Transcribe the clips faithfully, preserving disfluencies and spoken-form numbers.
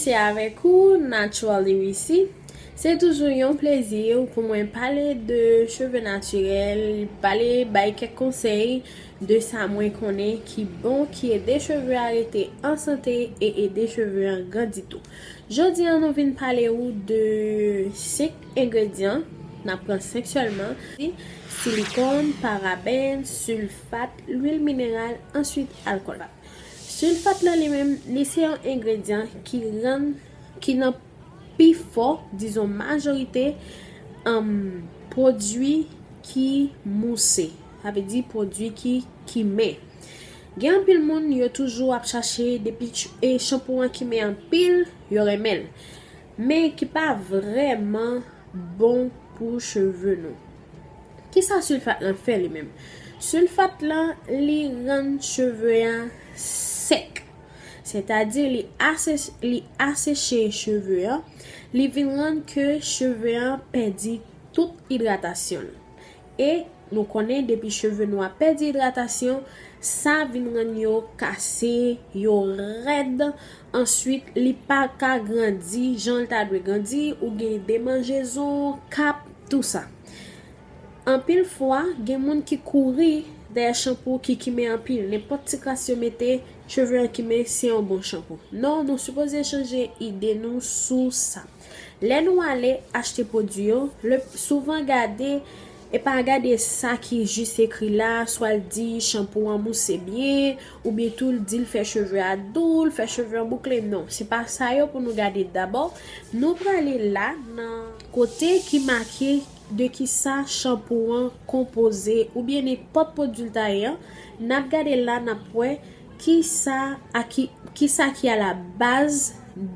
Se avèk ou, Natural Lyricist. Se toujou yon plezi pou mwen pale de cheve natirèl, pale, bay kèk konsèy de sa mwen konnen ki bon, ki ede cheve a rete an sante e ede cheve a grandi tou. Jodi a, nou vin pale ou de senk engredyan n ap pran senk sèlman, silikòn, parabèn, silfat, lwil mineral, answit alkòl. Silfat lan li menm, li se yon engredyan ki rann, ki nan pifò, dizon majorite, um, pwodui ki mouse, sa vle di pwodui ki kimen. Gen anpil moun, yo toujou ap chache depi ch- e chanpou an kimen anpil, yo renmen l. Men ki pa vrèman bon pou cheve nou. Kisa silfat lan fè li menm? Silfat lan, li rann cheve a sèk. Sètadi li ase, li aseche cheve a, li vin rann ke cheve a pèdi tout idratasyon l. E nou konnen depi cheve nou ap pèdi idratasyon, sa vin rann yo kase, yo rèd. Answit, li pa ka grandi jan l ta dwe grandi, ou gen demanjezon, kap, tou sa. Anpil fwa, gen moun ki kouri dèyè chanpou ki kimen anpil. Nenpòt ti kras yo mete, cheve an kimen, se yon bon chanpou. Non, nou sipoze chanje ide nou sou sa. Lè nou ale achte pwodui yo, le, souvan gade, e pa gade sa ki jis ekri la, swa l di chanpou an mouse byen, oubyen tou l di l fè cheve a dou, l fè cheve an boukle. Non, se pa sa yo pou nou gade dabò. Nou prale la nan kote ki make de kisa chanpou an konpoze, oubyen nenpòt pwodui l ta ye an, n ap gade la, n ap wè kisa a ki, kisa ki a la baz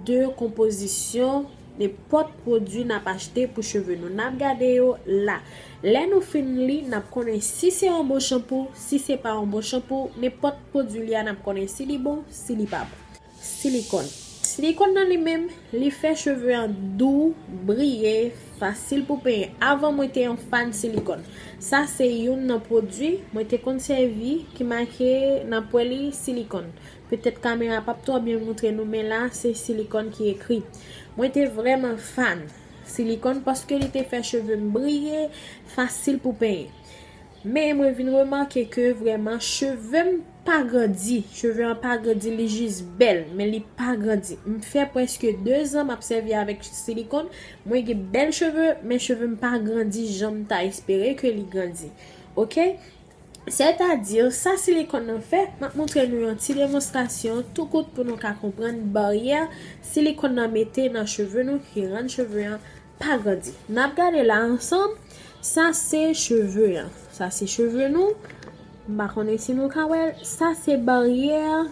de konpozisyon nenpòt pwodui n ap achte pou cheve nou. N ap gade yo la. Lè nou fin li, n ap konnen si se yon bon chanpou, si se pa yon bon chanpou, nenpòt pwodui li a, n ap konnen si li bon, si li pa bon. Silikòn. Silikòn nan li menm, li fè cheve an dou, briye, fasil pou penyen. Avan mwen te yon fan silikòn. Sa se youn nan pwodui mwen te konn sèvi ki make nan pwè li silikòn. Petèt kamera p ap twò byen montre nou, men la se silikòn ki ekri. Mwen te vrèman fan silikòn paske li te fè cheve m briye, fasil pou penyen. Men mwen vin remake ke vrèman cheve m pa grandi. Cheve an pa grandi, li jis bèl, men li pa grandi. M fè prèske de zan m ap sèvi avèk silikòn. Mwen gen bèl cheve, men cheve m pa grandi jan m ta espere ke li grandi. Oke? Sètadi, sa silikòn nan fè, m ap montre nou yon ti demonstrasyon tou kout pou nou ka konprann baryè silikòn nan mete nan cheve nou ki rann cheve an pa grandi. N ap gade la ansanm. Sa se cheve an. Sa se cheve nou. M pa konnen si nou ka wè l. Sa se baryè.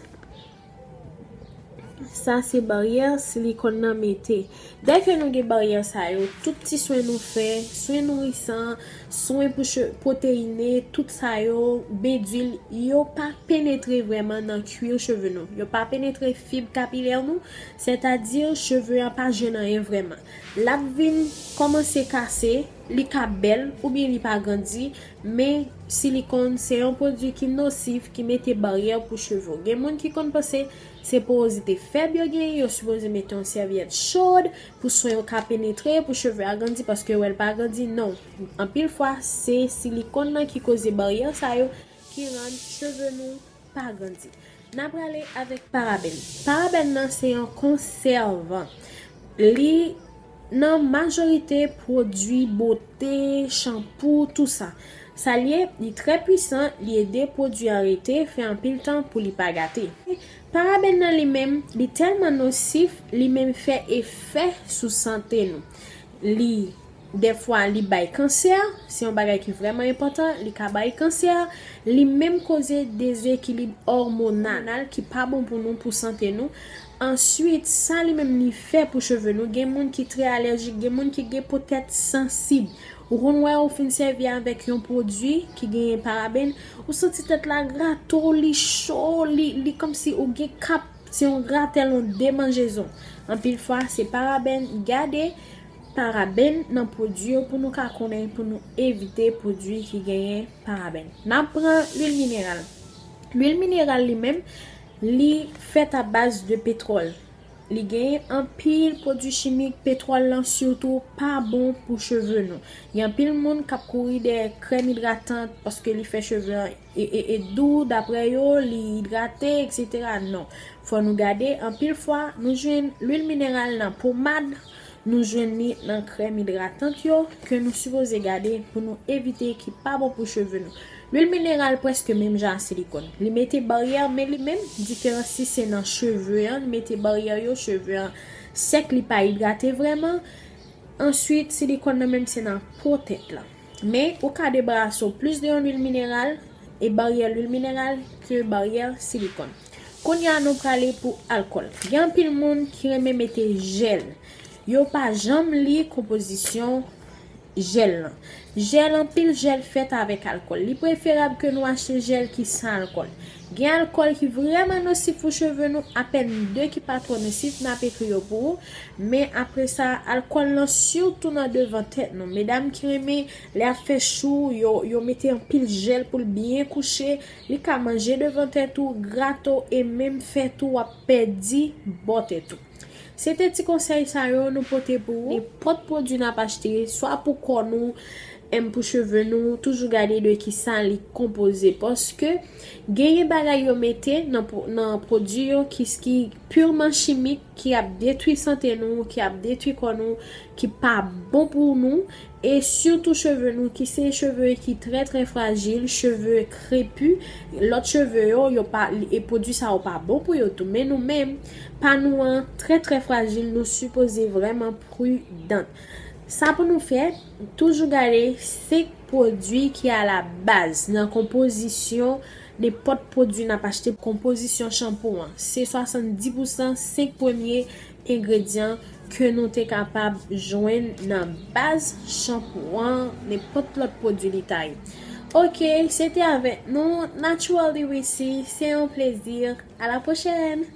Sa se baryè silikòn nan mete. Dèke nou gen baryè sa yo, tout ti swen nou fè, swen nourisan, swen pou che- pwoteyine, tout sa yo, B dwil, yo pa penetre vrèman nan kuir cheve nou. Yo pa penetre fib kapilè nou, sètadi cheve an pa jwenn anyen vrèman. L ap vin kòmanse kase, li ka bèl oubyen li pa grandi, men silikòn se yon pwodui ki nosif, ki mete baryè pou cheve w. Gen moun ki konn panse se porozite fèb yo genyen, yo sipoze mete yon sèvyèt chod pou swen yo ka penetre, pou cheve a grandi, paske yo wè l pa grandi. Non. Anpil fwa, se silikòn nan ki koze baryè sa yo ki rann cheve nou pa grandi. N a prale avèk parabèn. Parabèn nan se yon konsèvan. Li nan majorite pwodui bote, chanpou, tou sa. Sa l ye, li trè pwisan, li ede pwodui an rete, fè anpil tan pou li pa gate. Parabèn nan li menm, li tèlman nosif, li menm fè efè sou sante nou. Li, dèfwa, li bay kansè, se yon bagay ki vrèman enpòtan, li ka bay kansè, li menm koze dezekilib òmonal ki pa bon pou nou, pou sante nou. Answit, sa li menm li fè pou cheve nou, gen moun ki trè alèjik, gen moun ki gen po tèt sansib. Ou konn wè ou fin sèvi avèk yon pwodui ki genyen parabèn, ou santi tèt la grate w, li cho, li, li kòmsi ou gen kap, se yon gratèl, yon demanjezon. Anpil fwa, se parabèn. Gade parabèn nan pwodui yo pou nou ka konnen, pou nou evite pwodui ki genyen parabèn. N ap pran lwil mineral. Lwil mineral li menm, li fèt a baz de petwòl. Li genyen anpil pwodui chimik, petwòl lan sitou pa bon pou cheve nou. Gen anpil moun k ap kouri dèyè krèm idratant paske li fè cheve an e, e, e dou, daprè yo, li idrate, etsetera. Non. Fò nou gade, anpil fwa, nou jwenn lwil mineral nan pomad, nou jwenn li nan krèm idratant yo, ke nou sipoze gade pou nou evite ki pa bon pou cheve nou. Lwil mineral prèske menm jan a silikòn. Li mete baryè, men li menm, diferans li se nan cheve an, li mete baryè yo, cheve an sèk, li pa idrate vrèman. Answit, silikòn nan menm se nan po tèt la. Men, ou ka debarase w plis de yon lwil mineral, e baryè lwil mineral, ke baryè silikòn. Kounye a, nou prale pou alkòl. Gen anpil moun ki renmen mete jèl. Yo pa janm li konpozisyon jèl lan. Jèl, anpil jèl fèt avèk alkòl. Li preferab ke nou achte jèl ki san alkòl. Gen alkòl ki vrèman nosif pou cheve nou, apèn de ki pa twò nosif, n ap ekri yo pou ou. Men apre sa, alkòl lan sitou nan devan tèt nou. Medam ki renmen lè ap fè chou, yo, yo mete anpil jèl pou l byen kouche, li ka manje devan tèt ou, grate w e menm fè tou w ap pèdi bò tèt ou. Se te ti konsèy sa yo nou pote pou ou. Nenpòt pwodui n ap achte, swa pou kò nou, m pou cheve nou, toujou gade de ki sa li konpoze. Paske genyen bagay yo mete nan, nan pwodui yo ki, ki pirman chimik, ki ap detwi sante nou, ki ap detwi kò nou, ki pa bon pou nou. E sitou cheve nou, ki se cheve ki trè, trè frajil, cheve krepi. Lòt cheve yo, yo pa, e pwodui sa yo pa bon pou yo tou. Men nou menm, pa nou an trè, trè frajil, nou sipoze vrèman pridan. Sa pou nou fè, toujou gade senk pwodui ki a la baz nan konpozisyon nenpòt pwodui n ap achte. Konpozisyon chanpou an, se swasanndis pousan, senk premye engredyan ke nou te kapab jwenn nan baz chanpou an, nenpòt lòt pwodui li ta ye. Ok, se te avèk nou Natural Lewisi, se yon plezi. A la pwochèn!